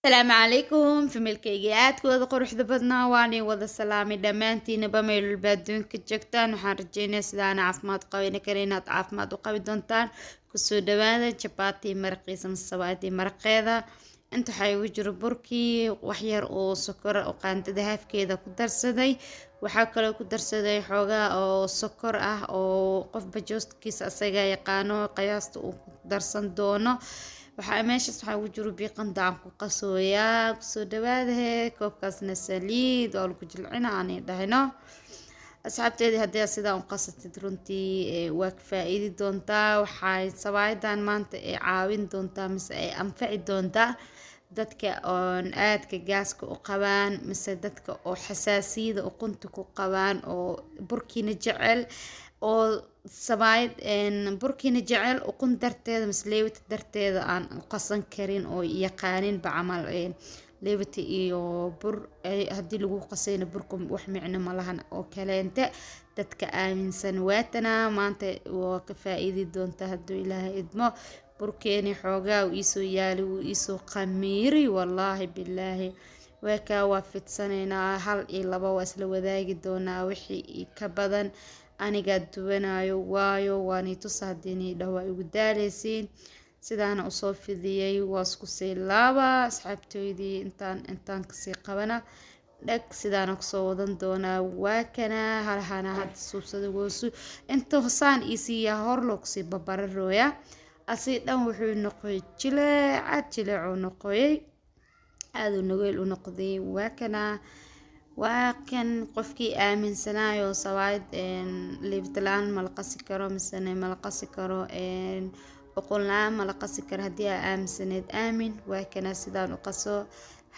Asalaamu calaykum familkayga aadka wada quruxda badnaa, waan wada salaamay dhammaantiinaba meel walba adduunka joogtaan. Waxaan rajeynayaa sidaana caafimaad qabin kale inaad caafimaad u qabi doontaan. Kusoo dhawaada jabaati maraqiisa mise sabaayadii maraqeeda. Inta waxaa igu jiro burkii, waxyar oo sokor oo qaandada haafkeeda ku darsaday. Waxaa kaloo ku darsaday xoogaa oo sokor ah oo qofba joostkiisa asaga yaqaano qiyaasta uu ku darsan doono. Waxaa meeshaas waxaa ugu jiro biyo qandacaan ku qasooyaa. Kusoo dhawaadahe koobkaasna saliid waa lagu jilcina aanay dhahino. Asxaabteedii, haddii aad sidaa u qasatid, runtii waa ka faa-iidi doontaa. Waxay sabaayadan maanta ay caawin doontaa mise ay anfaci doontaa dadka oon aadka gaaska u qabaan mise dadka oo xasaasiyada ukunta ku qabaan oo burkiina jecel oo sabaayad burkiina jecel, ukun darteeda mise leewita darteeda aan u qasan karin oo yaqaaninba camal leewita iyo bur haddii lagu qasayna burka wax micno ma lahan oo kaleente. Dadka aaminsan waatana maanta waa ka faa-iidi doontaa hadduu Ilaahay idmo. Burkeeni xoogaa uu iisoo yaali, wuu iisoo qamiiri, wallaahi bilaahi. Weekaa waa fidsanaynaa, hal iyo laba waa isla wadaagi doonaa. Wixii ka badan anigaa duwanayo, waayo waani tusa haddii dhah waa igu daaleysiin. Sidaana usoo fidiyey, waa isku sii laaba asxaabtoydii, intaan kasii qabana dhag sidaana kusoo wadan doonaa. Waa kana halahana hadda suubsada goosu inta saan iisiiyaa hor loo kusii babararooya. Asi dhan wuxuu noqoy jileecad, jileecuu noqoyay, aaduu nageel u noqday. Waa kana, waa kan qofkii aaminsanaayo sawaayad liibta la-aan mala qasi karo misene mala qasi karo, uqun la-aan mala qasi karo, haddii aa aaminsaneed aamin. Waa kana sidaan u qaso.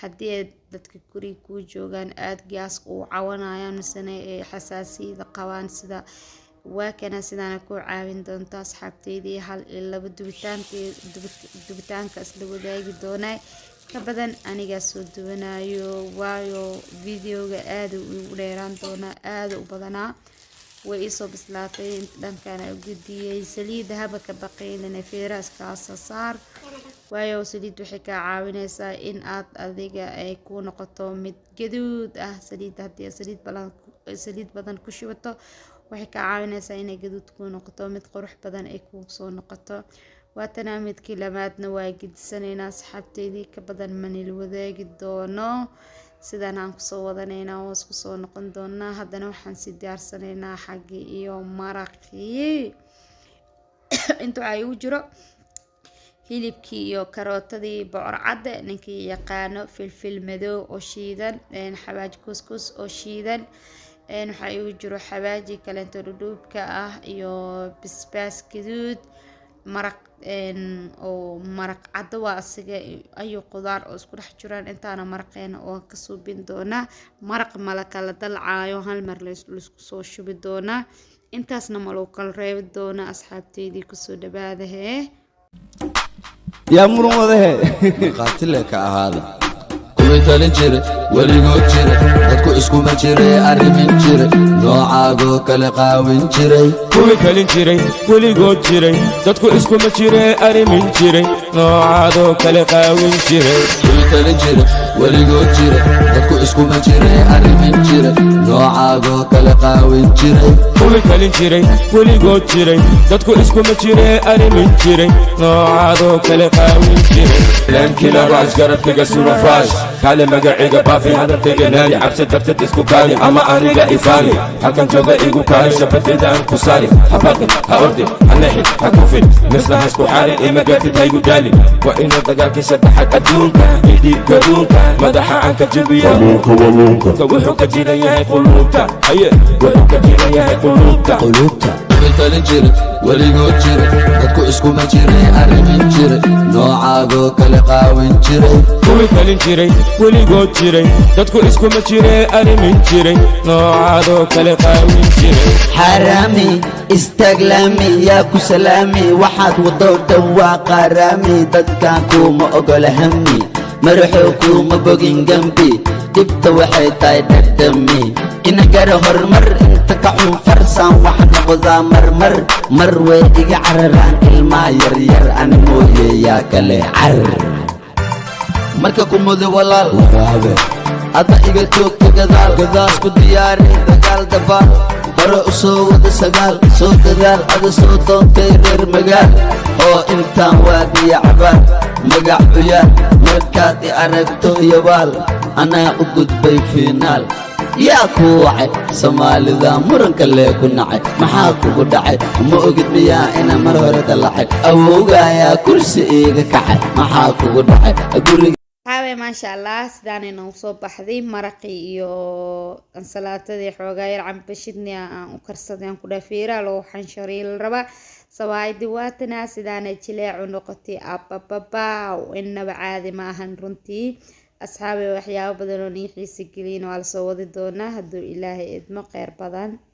Haddii ay dadka guriga kuu joogaan aada gaaska u cawanayaan misene ay xasaasiyada qabaan, sida waa kana sidaana ku caawin doonta. Asxaabteydii, hal iyo laba dubitaanka isla wadaagi doonaa, ka badan anigaa soo duwanayo, waayo videoga aada igu dheeraan doonaa, aada u badanaa. Way iisoo bislaatay, inta dhankana u gudiyey. Saliidda haba ka baqiylina, feeraaskaasa saar, waayo saliid waxay kaa caawineysaa in aad adiga ay ku noqoto mid gaduud ah. Saliidda haddii saliid badan ku shubato, waxay kaa caawineysaa inay gaduud ku noqoto, mid qurux badan ay kuu soo noqoto. Waatana midkii labaadna waa gedisaneynaa. Asxaabteydii, ka badan manil wadaagi doono, sidaan aan kusoo wadaneynaa, waa isku soo noqon doonaa. Haddana waxaan sii diyaarsanaynaa xaggii iyo maraqii. Inta waxaa igu jiro hilibkii iyo karootadii, bocor cadde ninkii yaqaano, filfil madow oo shiidan, xawaaji kuskus oo shiidan, waxaa igu jiro xawaaji kaleento dhudhuubka ah iyo basbaas gaduud, maraq oo maraq caddo waa asiga ayu qudaar oo isku dhex jiraan. Intaana maraqeena oo ka suubin doonaa. Maraq mala kala dalcaayo, hal mar laisku soo shubi doonaa, intaasna ma lagu kala reebi doonaa. Asxaabteydii, kusoo dhawaadahee. Yaa muran wadahe? Markhaatile ka ahaada kuwii talin jire, weligood jire, dadku iskuma jire, arrimin jire, noocaagoo kale qaawin jiray. Kuwii talin jiray, weligood jiray, dadku iskuma jire, arrimin jiray, noocaadoo kale qaawin jiray. Kuwii talin jire, weligood jire, dadku iskuma jire, arrimin jire, noocaagoo kale qaawin jiray. Kuwii talin jiray, weligood jiray, dadku iskuma jire, arrimin jiray, noocaadoo kale qaawin jiray. Laankina raas garabkayga suran faash kaale, magaciga baafi, hadalkayga naadi, cabsi darteed isku kaali ama aniga ifaani, halkan jooga igu kaali, shabadeeda aan ku saari. Ha baqin, ha ordin, ha nexin, ha kufin, misna ha isku xaarin, ima gaartid, haygu daalin. Waa inuu dagaalkii saddexaad adduunka idhiib gaduunka madaxa aan ka jabiyo. Wuxuu ka jiran yahay quluubta, haye, wuxuu ka jiran yahay quluubta. Quluubta. Kuwii talin jire, weligood jire, dadku iskuma jire, arrimin jire, noocaagoo kale qaawin jiray. Kuwii talin jiray, weligood jiray, dadku iskuma jire, arrimin jiray, noocaadoo kale qaawin jiray. Xaaraami istaaglaami, yaa ku salaami, waxaad wadoo dhan waa qaaraami. Dadkan kuuma ogola hami, madaxow kuuma bogin gembi, dhibta waxay tahay dhadhami ina gara horumar inta ka xun farsaan wax noqdaa marmar mar way iga cararaan ilmaha yaryar, ani mooye yaa kale car. Marka ku mudo walaal, Waraabe. Adna iga joogta gadaal, gadaas ku diyaari dagaal dabaal. Hore u soo wada sagaal, soo dadaal, ada soo doontay reer magaal. Oo intaan waa biyo cabaal, magac cuyaal. Markaad i aragto yabaal, anaa u gudbay fiinaal. Yaa kuu wacay Soomaalida muranka lee ku nacay? Maxaa kugu dhacay? Ma ogid miyaa ina mar hore dalacay? Awowgaayaa kursi iiga kacay. Maxaa kugu dhacay guriga? Waxaawaye, maasha Allah, sidaanay noogu soo baxday maraqii iyo ansalaatadii. Xoogaa yar cambashidni aan u karsaday, aan ku dhafiiraa loo xansharii la rabaa. Sawaayadii waatanaa, sidaanay jileecu noqotay. Abababaw, inaba caadi ma ahan runtii. Asxaabi, waxyaabo badan oo nii xiisa gelin waa lasoo wadi doonaa hadduu Ilaahay idmo. Kheyr badan.